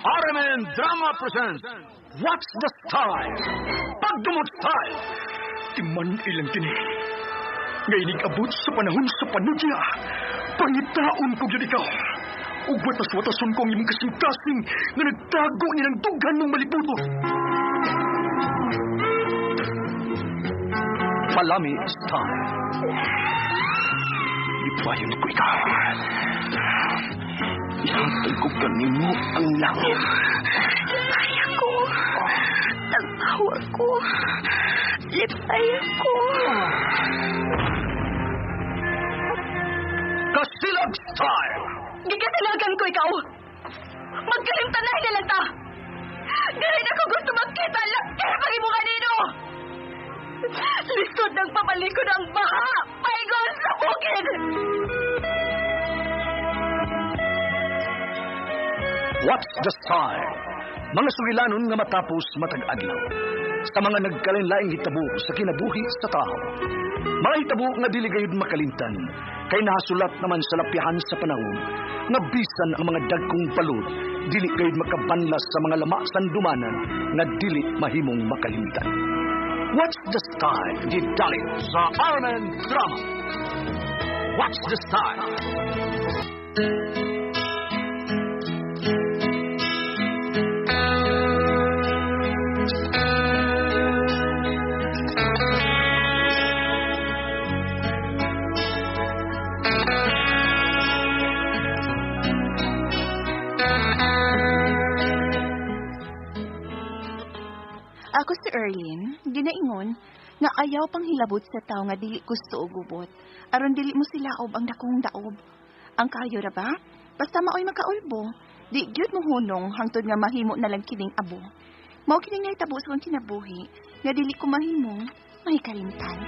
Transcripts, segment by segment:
RMN Drama presents What's the Style? Pagdumot Style! Timan ilang kini. Nga abot sa panahon sa panudya. Pangitaon ko gyud ikaw. Ug watas-watason ko ang imong kasing-kasing nga nagtago ni ng dughan mong malibuto. Palami Style. Ipayon ko ikaw. Ihatag ko kanimo ang langit. Lipay ako. Tagpawa ko. Lipay ako. Kasilag Style! Gigasilagan ko ikaw. Magkalimtan na lang ta. Gahin ako gusto magkita lang kaya pag imo kanino. Lisod ng papalikod ang baha. Paigon sa bukid. What's the Style? Mga sugilanon nga matapos matag adlaw. Sa mga nagkalain-laing hitabo sa kinabuhi sa tao. Mga hitabo nga dili gayud makalimtan, kay nahasulat naman sa lapyahan sa panahon, nga bisan ang mga dagkong palud, dili gayud makabanlas sa mga lama sandumanan nga dili mahimong makalimtan. What's the Style? Gidalit sa RMN Drama. What's the Style? Ako si Erlene, ginaingon nga ayaw pang hilabot sa tao nga dili gusto og gubot. Aron dili mo sila og ang dakong daob. Ang kayo ra ba? Basta maoy makaulbo. Di gyud mo hunong hangtod nga mahimo na lang kining abo. Mao kining nahitabo sa akong kinabuhi nga dili ko mahimong may kalimtan.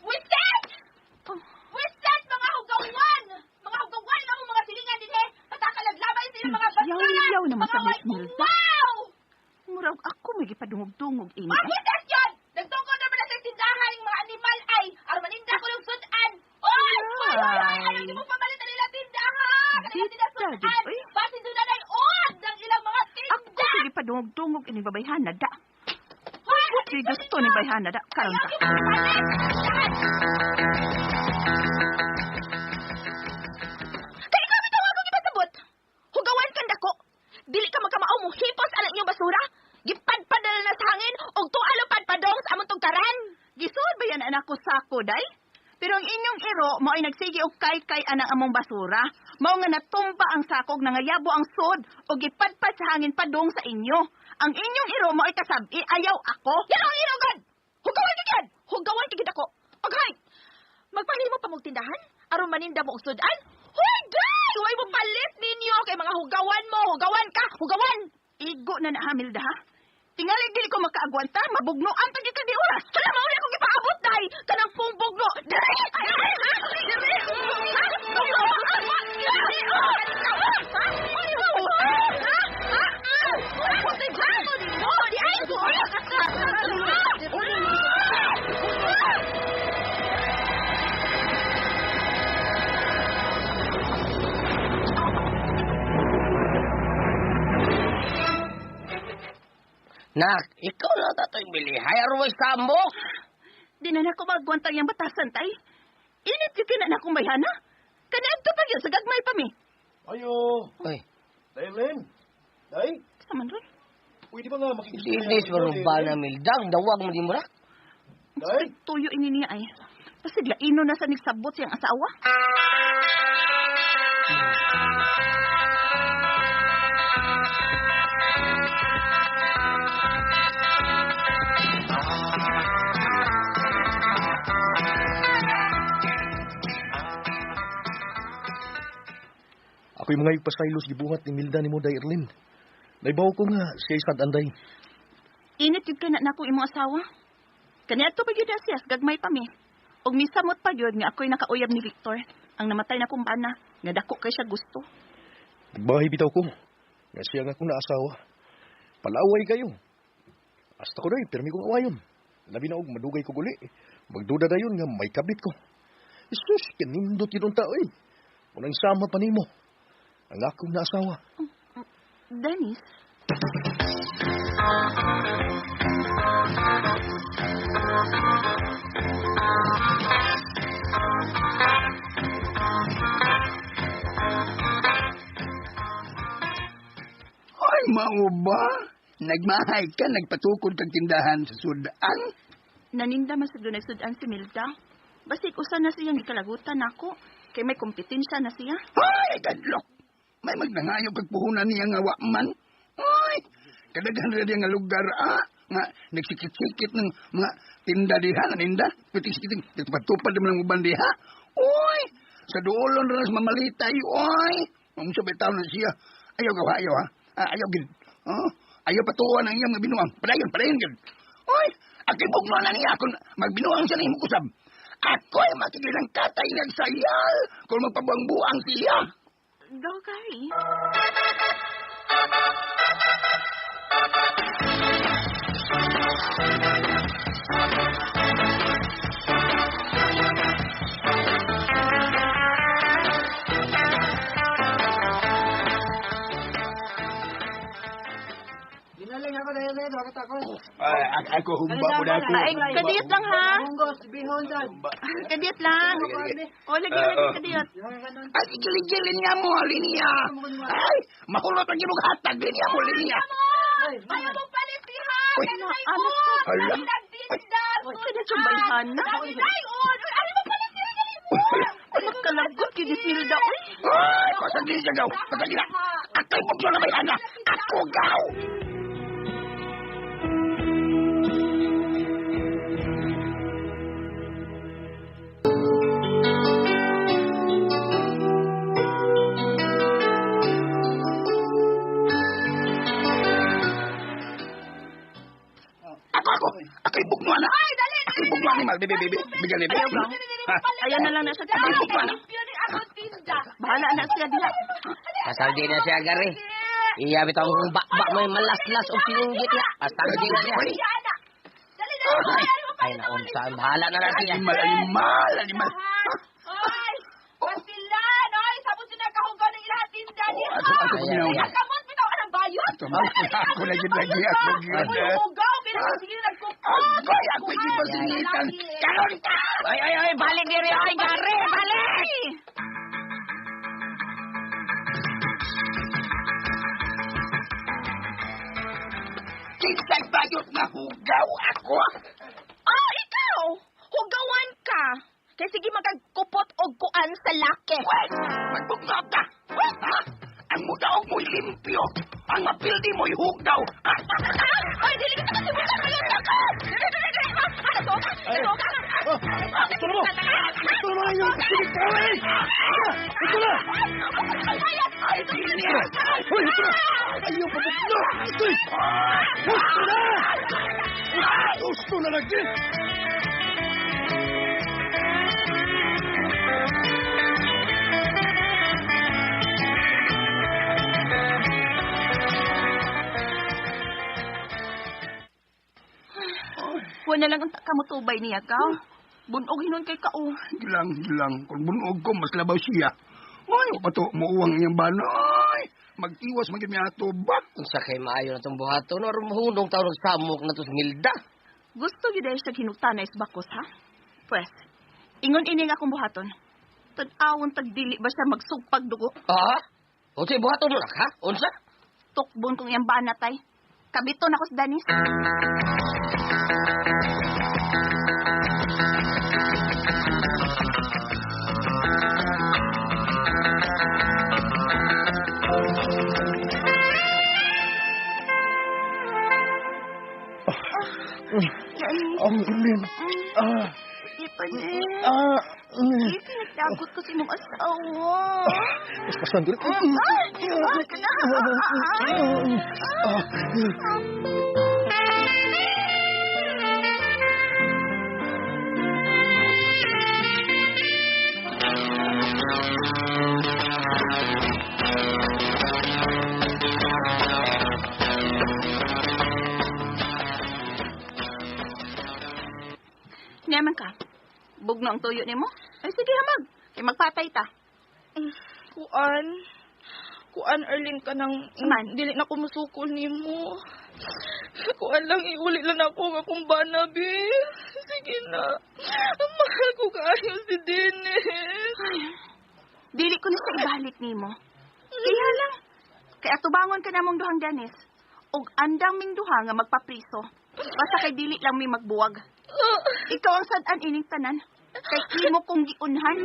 Wiset! Oh. Wiset, mga hugawan! Mga hugawan na mo mga silingan din eh! Patakalaglamay sila mga basura! Yaw-yaw naman sa Mga Miss Milda. Wow! Murag ako may gipadungog-dungog ini. Mga wiset yun! Nagtungkol naman na sa tindahan yung mga animal ay! Aron maninda ko ng sudan! Oy! Oy! Oy! Oy! Ayaw di mo pamalitan nila tindahan! Kanila Dita, sila jud, sudan! oy. Basin doon na od ng ilang mga Ako tinda! sige padungog-dungog ini babayhana da. Hoy! Di gusto ni bayhana da karon Ayaw ka. di mo papalit! Tindahan! Kay ikaw bitaw ako gipasabot. Hugawan kang dako. Dili ka magkamao mo hipos alang inyong basura. Gipadpad na lang sa hangin og tualo padpadong sa among tugkaran. Gisuod ba yan anak ko sako day? Pero ang inyong iro mao'y nagsige og kay-kay anang among basura. Mao nga natumba ang sakog nangayabo ang sod og gipadpad sa hangin padong sa inyo. Ang inyong iro mao'y kasabi ayaw ako. Yan ang iro gad. Hugawan ka gid. Hugawan ka gid ako. Og hay, magpahimo pa mong tindahan? Aron maninda mo og sudan? Hoy, day! Way mo palit ninyo kay mga hugawan mo. Hugawan ka, hugawan! Igo na nahamil da, ha? Tingali dili ko makaagwanta, mabugno ang pagid ka di oras. Hala mao na akong gipaabot day. Kanang pung bugno. Diri! Diri! Ha? Diri! Ha? Diri! Nak, ikaw na tatoy bilihay aron may samok. Di na nako magwantang yung batasan, tay. Init yung kina na akong bayhana. Kaniadto pa yun, sa gagmay pa mi. Ayo, Uy, Daylin. Day, Sa man ron? pwede ba nga makikistorya? dinis maruba na mildang dawag mo di mo ra. Day, Tuyo ini niya ay. Pasig laino na sa nagsabot siyang asawa. Ako'y mga ipasaylos gibuhat ni Milda ni mo, Day Erlin. Naibaw ko nga siya isang anday. Init yun kay na nako imong asawa. Kaniadto pa gyud na siya, sa gagmay pa mi. Og misamot pa gyud nga ako'y nakauyab ni Victor. Ang namatay na kong bana, nga dako kay siya gusto. Nagbahay bitaw ko. Nga siya nga akong naasawa. Palaway kayo. Hasta ko day, pirmi kong awayon. Labi na og madugay ko guli. Magduda dayon nga may kabit ko. Jesus, kanindot yun ang tao eh. Unang sama pa nimo. Ang akong naasawa. Dennis? Ay, mao ba? Nagmahay ka, nagpatukod kang tindahan sa sudan? Naninda man sa dunay sudan si Milda. Basig usa na siyang gikalagutan nako kay may kompetensya na siya. Ay, kadlok! May magnangayo kag puhunan niya nga wa man. Ay, kadaghan ra nga lugar nga nagsikit-sikit ng mga tinda diha, naninda. Pitik-sikiting, tupad-tupad naman ang uban diha. Uy, sa duolon ra sa mamalitay, uy. Unsa ba taon na siya? Ayaw gawa, ayaw ha. Ayaw gid. Oh, ayaw patuan ang iyang binuang. Padayon gid. Uy, akay bugno na niya kung magbinuang siya nimo kusab. Ako'y makikilang katay nagsayal kung magpabuang-buang siya. Go, Gary. Ay, ako humba mo na ako. Ay, kadiyot lang ha. Kadiyot lang. O, lagi lagi kadiyot. Ay, gili-gili niya mo, linya. Ay, mahulot ang imong hatag, linya mo, linya. Ayaw mo palisiha! Uy. Kanay Ano mo! Hala. Nagtinda! Kada tsubayhan na. Ay, ayaw mo palisiha! Magkalagot kay Milda, uy. Ay, pasag din siya gaw. Pasag din. Ako'y bugso na may ana. Ako gaw. Ako. Ako'y bugno na. Ay, dali! Ako'y bugno animal. Bibi, bibi. Bigyan ni Ayaw gaw. Ayaw na lang na siya. Ako'y bugno na. Bahala na siya diha. Pasal di na siya, Gary. Iya, bitaw kong bakbak may malaslas o pinunggit niya. Pasal di na siya. Dali, dali! Ay, naunsa. Bahala na lang siya. Animal, animal, animal. Ay! Pasilan! Ay! Sabot siya nakahugaw ng ilaha tinda niya! Ako ginawa. Kamot bitaw ka ng bayot! Ako lagi lagi ako gyud. Ako'y hugaw! Pero sige nagkupot! Agoy, ako'y gipasingitan. Karon ka! Ay, ay, ay, balik diri. Ay, Gary, balik! Kinsay bayot na hugaw ako? Oh, ikaw! Hugawan ka! Kay sige magkagkupot og kuan sa laki. Wait! Magbugno ka! Ha? Ang mudaog mo'y limpyo. Ang mapildi mo'y hugaw. Ay, dili kita kasi bukan bayot ako! Dili, dili, dili! Ano to? Ano ka? Ito na mo! Ito na yung sige ka eh! Ito na! Ay, linya! Hoy, ito na! Ayaw pabugno! Ito eh! Gusto na! Gusto na lagi! Huwag na lang ang kamutubay niya ka. Bunog hinon kay kao. Gilang, gilang. Kung bunog ko, mas labaw siya. Ay, pato, muuwang iyang banoy. Magtiwas, maging may ato ba? Unsa kay maayo na itong buhaton, or mahunong taon nagsamok na to sa Milda. Gusto gyud ay siya hinutanay sa bakos, ha? Pwes, ingon ini nga akong buhaton. Tan-awon tagdili ba siya magsugpag dugo? Ha? Unsa buhaton mo na, ha? Unsa? Tukbon kong iyang banatay. Kabiton ako sa Danis. Ang ulim. Ah, Ipanin. ah, Pinagdagot ko si mong asawa. Mas pasan ko. Ay! Ay! Ah, Naman ka. Bugno ang tuyo nimo. Ay sige hamag, kay magpatay ta. Kuan. Kuan, Erlene, ka nang Man. dili na ko musukol nimo. Kuan lang, iuli lang ako ang akong bana, bi. Sige na. Mahal ko kaayo si Dennis. Dili ko na sa ibalik nimo. Kaya lang, kay atubangon ka namong duhang Dennis. Og andang ming duha nga magpapriso. Basta kay dili lang mi magbuwag. Ikaw ang sad-an ining tanan. Kay imo kong giunhan.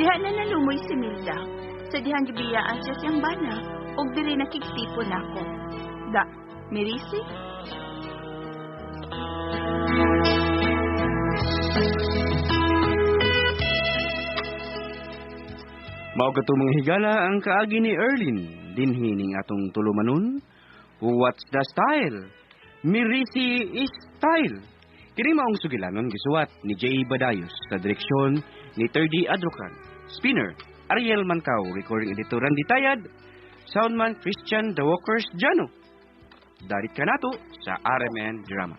Diha na nalumoy si Milda. Sa dihang gibiyaan siya siyang bana. Og diri nakigtipo nako. Da, mirisi? Mao kato mga higala ang kaagi ni Erlin dinhi ning atong tulumanon. What's the style? Mirisi is style. Kini maong sugilanon gisuwat ni Jay Badayos sa direksyon ni 3D Adrocan. Spinner Ariel Mancao, recording editor Randy Tayad, soundman Christian The Walkers Jano. Darit kanato sa RMN Drama.